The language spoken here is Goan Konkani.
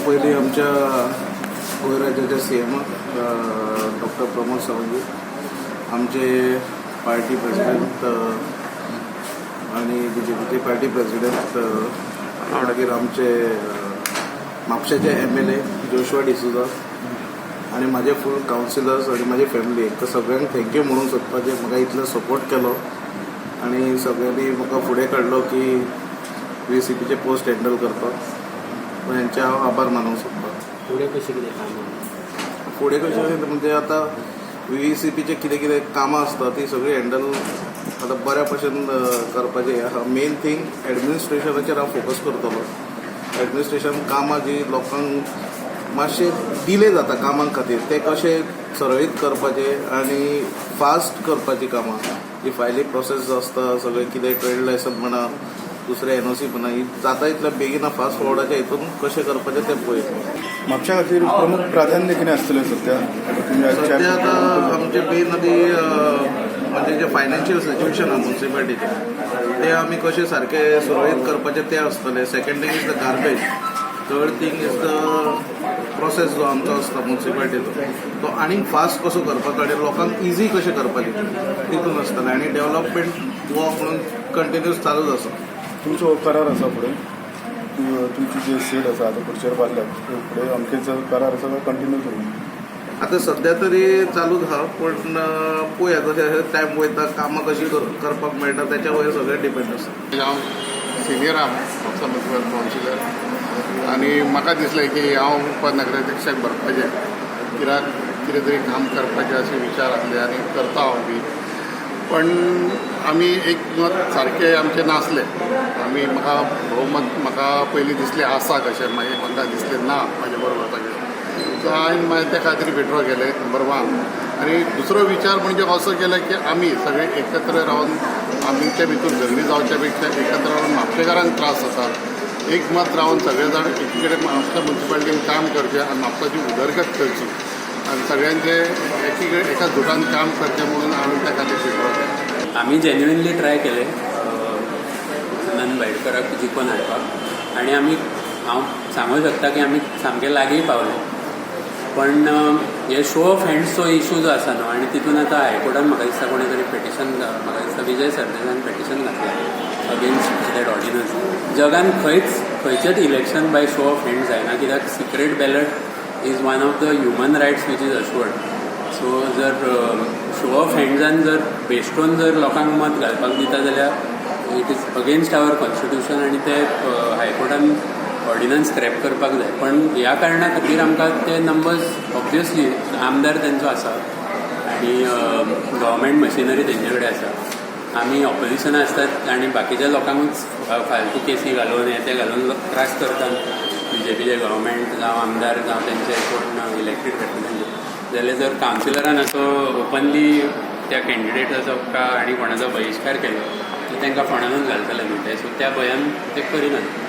पयलीं आमच्या गोंय राज्याच्या सी एमाक डॉक्टर प्रमोद सावंत, आमचे पार्टी प्रेसिडेंट आणि बीजेपीचे पार्टी प्रेसिडेंट, मागीर आमचे म्हापशेचे एमएलए जोशुआ डिसुजा आणि म्हाजे फूल कावन्सिलर्स आणि म्हाजी फॅमिली, तर सगळ्यांक thank you म्हणूंक सोदपाचें. म्हाका इतलो सपोर्ट केलो आणि सगळ्यांनी म्हाका फुडें काडलो की व्हीसीपीचे पोस्ट हँडल करपाक. हेंचे हांव आभार मानूंक सोदतां. फुडें कशें कितें काम? फुडें कशें म्हणजे आतां व्हीसीपीचे कितें कितें कामां आसता, ती सगळीं हँडल आतां बऱ्या भशेन करपाचें आसा. मेन थींग एडमिनिस्ट्रेशनाचेर हांव फोकस करतलो. एडमिनिस्ट्रेशन कामां जी लोकांक मातशें डिले जाता कामां खातीर, ते कशें सुरळीत करपाचें आनी फास्ट करपाचीं कामां. जी फायली प्रोसेस आसता, सगळें कितें ट्रेड लायसन्स म्हणा, दुसरें एनओसी म्हणा, ही जाता इतल्या बेगीन फास्ट फॉरवर्डाच्या हितून कशें करपाचें तें पळयतलो. म्हापशा खातीर प्रमुख प्राधान्य कितें आसतलें सध्या तुमी? सध्या आतां आमचे मेन आदी म्हणजे जे फायनान्शियल सिच्युएशन आहा मुन्सिपालिटीचें, ते आमी कशें सारकें सुरळीत करपाचें तें आसतलें. Second thing is the garbage. Third thing is the process जो आमचो आसता मुन्सिपालिटीचो, तो आनीक फास्ट कसो करपाचो आनी लोकांक इजी कशें करपाचें तितून आसतलें. आनी डेव्हलपमेंट वर्क म्हणून कंटिन्यूस चालूच आसा. तुमचो करार आसा फुडें? तुमची जी सीट आसा आतां खुर्चेर बसल्यात, फुडें अमकेच करार आसा काय कंटिन्यू करूं? आतां सध्या तरी चालूच आहा, पण पळोवया जशें टायम वयता, कामां कशीं करपाक मेळटा, तेच्या वयर सगळें डिपेंड आसा. हांव सिनियर आहा म्हापसा म्युनिसिपल कावन्सिलर आनी म्हाका दिसलें की हांव उपनगराध्यक्षाक भरपाचें, कित्याक कितें तरी काम करपाचें अशे विचार आसले आनी करता हांव बी. पण आमी एक मत सारकें आमचें नासलें. आमी म्हाका भोवमत म्हाका पयलीं दिसलें आसा कशें, मागीर म्हाका दिसलें ना म्हाजे बरोबर सगळें. सो हांवें मागीर त्या खातीर विड्रॉ केलें, नंबर वन. आनी दुसरो विचार म्हणजे असो केलो की आमी सगळे एकत्र रावन आमच्या भितर झगडीं जावच्या पेक्षा एकत्र रावन म्हापशेकारांक त्रास जाता. एक मत रावन सगळे जाण एकी कडेन म्हापसा मुन्सिपालिटीन काम करचें आनी म्हापसाची उदरगत करची आनी सगळ्यांचे एकी कडेन एका जुटान काम करचें म्हणून हांवें त्या खातीर विड्रॉ केलें. आमी जेन्युइनली ट्राय केलें चंदन भाईडकराक जिखून हाडपाक आनी आमी, हांव सांगूंक शकता की आमी सामके लागीं पावले. पण हे शो ऑफ हँड्सचो इशू जो आसा न्हू, आनी तितून आतां हायकोर्टान म्हाका दिसता कोणी तरी पेटिशन, म्हाका दिसता विजय सरदेसायान पेटिशन घातलां अगेन्स्ट that ordinance. जगान खंयच खंयचेच election by show of hand जायना, कित्याक secret ballot is one of the human rights which is assured. So जर शो ऑफ हँड्सान जर बेश्टोन जर लोकांक मत घालपाक दिता जाल्यार it is against our constitution आनी ते हायकोर्टान ऑर्डिनन्स स्क्रॅप करपाक जाय. पण ह्या कारणा खातीर आमकां ते नंबर्स, ऑब्वियसली आमदार तेंचो आसा आनी गव्हर्मेंट मशिनरी तेंचे कडेन आसा. आमी ऑपोजिशनां आसतात आनी बाकीच्या लोकांकूच फालतू केसी घालून, हे ते घालून त्रास करतात बीजेपीचे गव्हर्मेंट जावं आमदार जावं तेंचे कोण इलेक्टेड रिप्रेझेंटेटिव्ह. जाल्यार जर कावन्सिलरान असो ओपनली त्या कॅन्डिडेटाचो का आनी कोणाचो बहिश्कार केलो तर तांकां फोंडानूच घालतले न्हू ते. सो त्या भंयान ते करिनात.